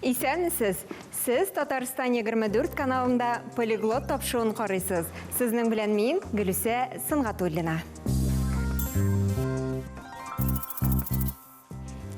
Исәнмесез! Сез Татарстан 24 каналында Полиглот тапшыруын карыйсыз. Сезнең белән мин, Гөлүсә Сөнгатуллина.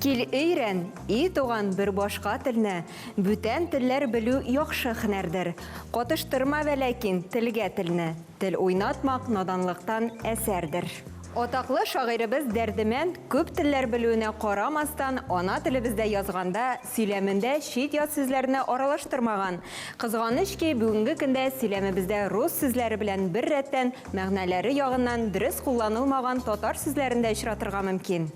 Кил өйрән, и туган, бер башка телне, Бүтән телләр белү яхшы һөнәрдер. Катыштырма вәләкин телгә телне, Тел уйнатмак наданлыктан әсәрдер. Атаклы шагыйребез Дәрдемәнд күп телләр белүенә карамастан, ана телебездә язганда, сөйләмендә чит-ят сүзләрне аралаштырмаган. Кызганыч ки, бүгенге көндә сөйләмебездә рус сүзләре белән бер рәттән, мәгънәләре ягыннан дөрес кулланылмаган татар сүзләрен дә очратырга мөмкин.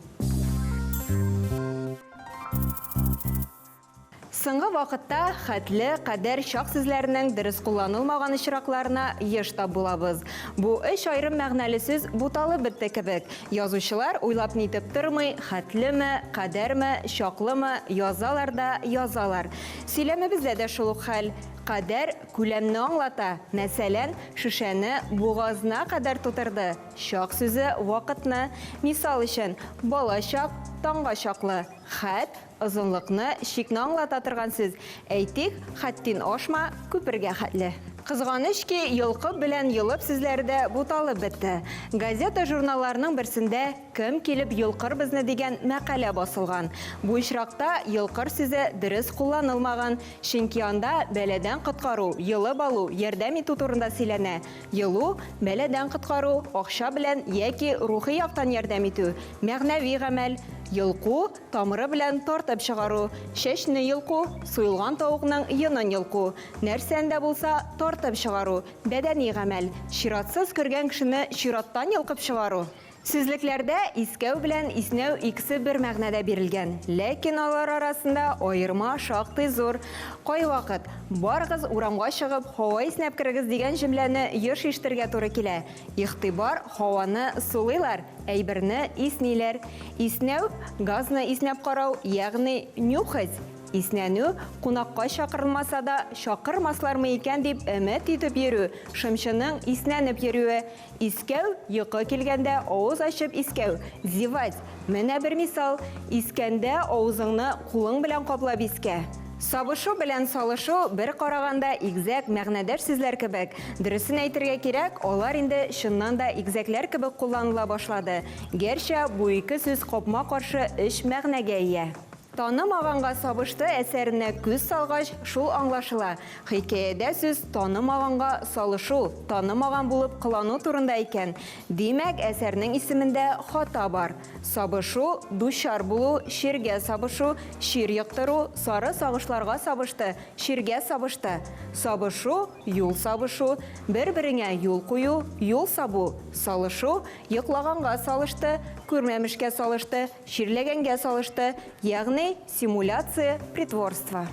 Соңгы вакытта хәтле, кадәр, чак сүзләренең дөрес кулланылмаган очракларына еш тап булабыз. Бу өч аерым мәгънәле сүз буталып бетте кебек. Язучылар уйлап-нитеп тормый, хәтлеме, кадәрме, чаклымы, язалар да язалар. Сөйләмебездә дә шул ук хәл. Кадәр күләмне аңлата. Мәсәлән, шешәне бугазына кадәр тутырды. Чак сүзе вакытны. Мисал өчен, бала чак, таңга чаклы. Хәт, озынлыкны, чикне аңлата торган сүз. Әйтик, хәттин ашма, күпергә хәтле. Кызганыч ки, йолкып белән йолып сүзләре дә буталып бетте. Газета-журналларның берсендә Кем килеп йолкыр безне дигән мәкалә басылган. Бу очракта йолкыр сүзе дөрес кулланылмаган, чөнки анда бәладән коткару, йолып алу, ярдәм итү турында сөйләнә. Йолу, бәладән коткару, акча белән яки рухи яктан ярдәм итү, мәгънәви гамәл. Йолку, тамыры белән тартып чыгару, чәчне йолку, суелган тавыкның йонын йолку, нәрсәне дә булса тартып чыгару, бәдәни гамәл, чиратсыз кергән кешене чираттан йолкып чыгару. Сүзлекләрдә искәү белән иснәү икесе бер мәгънәдә бирелгән, ләкин алар арасында аерма шактый зур. Кайвакыт, Барыгыз, урамга чыгып, һава иснәп керегез дигән җөмләне еш ишетергә туры килә. Игътибар, һаваны сулыйлар, әйберне исниләр. Иснәү, газны иснәп карау, ягъни нюхать. Иснәнү, кунакка чакырылмаса да, чакырмаслармы икән дип өмет итеп йөрү, шымчының иснәнеп йөрүе. Искәү, йокы килгәндә авыз ачып искәү, зевать. Менә бер мисал, искәндә авызыңны кулың белән каплап искә. Сабышу белән салышу бер караганда игзәк мәгънәдәш сүзләр кебек. Дөресен әйтергә кирәк, алар инде чыннан да игзәкләр кебек кулланыла башлады, гәрчә бу ике сүз капма-каршы өч мәгънәгә ия. Танымаганга сабышты әсәренә күз салгач, шул аңлашыла, хикәядә сүз танымаганга салышу, танымаган булып кылану турында икән. Димәк, әсәрнең исемендә хата бар. Сабышу, дучар булу, чиргә сабышу, чир йоктыру, сары сагышларга сабышты, чиргә сабышты. Сабышу, юл сабышу, бер-береңә юл кую, юл сабу, салышу, йоклаганга салышты, күрмәмешкә салышты, Чирләгәнгә салышты, ягъни симуляция, притворство.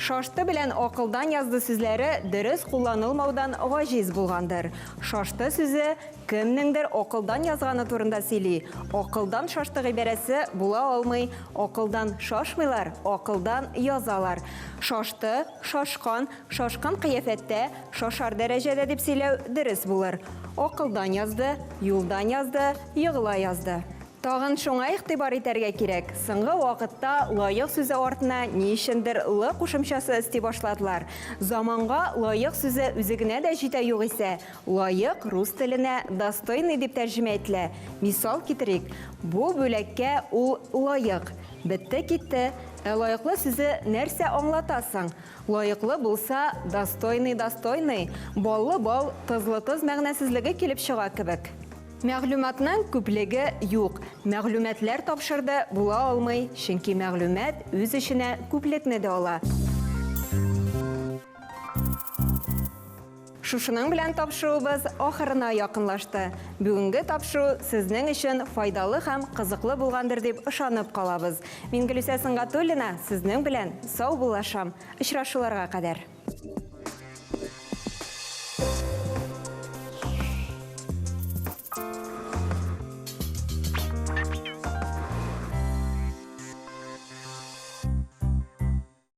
Шашты белән акылдан язды сүзләре дөрес кулланылмаудан гаҗиз булгандыр. Шашты сүзе кемнеңдер акылдан язганы турында сөйли. Акылдан шашты гыйбарәсе була алмый. Акылдан шашмыйлар, акылдан язалар. Шашты, шашкан, шашкын кыяфәттә, Шашар дәрәҗәдә дип сөйләү дөрес булыр. Акылдан язды, юлдан язды, егыла язды. Тагын шуңа игътибар итәргә кирәк, соңгы вакытта лаек сүзе артына ни өчендер лы кушымчасы өсти башладылар. Заманга лаек сүзе үзе генә дә җитә югыйсә. Лаек рус теленә достойный дип тәрҗемә ителә. Мисал китерик, Бу бүләккә ул лаек. Бетте-китте. Ә лаеклы сүзе нәрсә аңлата соң? Лаеклы булса, достойный достойный, баллы бал, тозлы тоз мәгънәсезлеге килеп чыга кебек. Мәгълүматның күплеге юк. Мәгълүматлар тапшырды була алмый, чөнки мәгълүмат үз эченә күплекне дә ала. Шушының белән тапшыруыбыз ахырына якынлашты. Бүгенге тапшыру сезнең өчен файдалы һәм кызыклы булгандыр дип ышанып калабыз. Мин Гөлүсә Сөнгатуллина сезнең белән саубуллашам. Очрашуларга кадәр.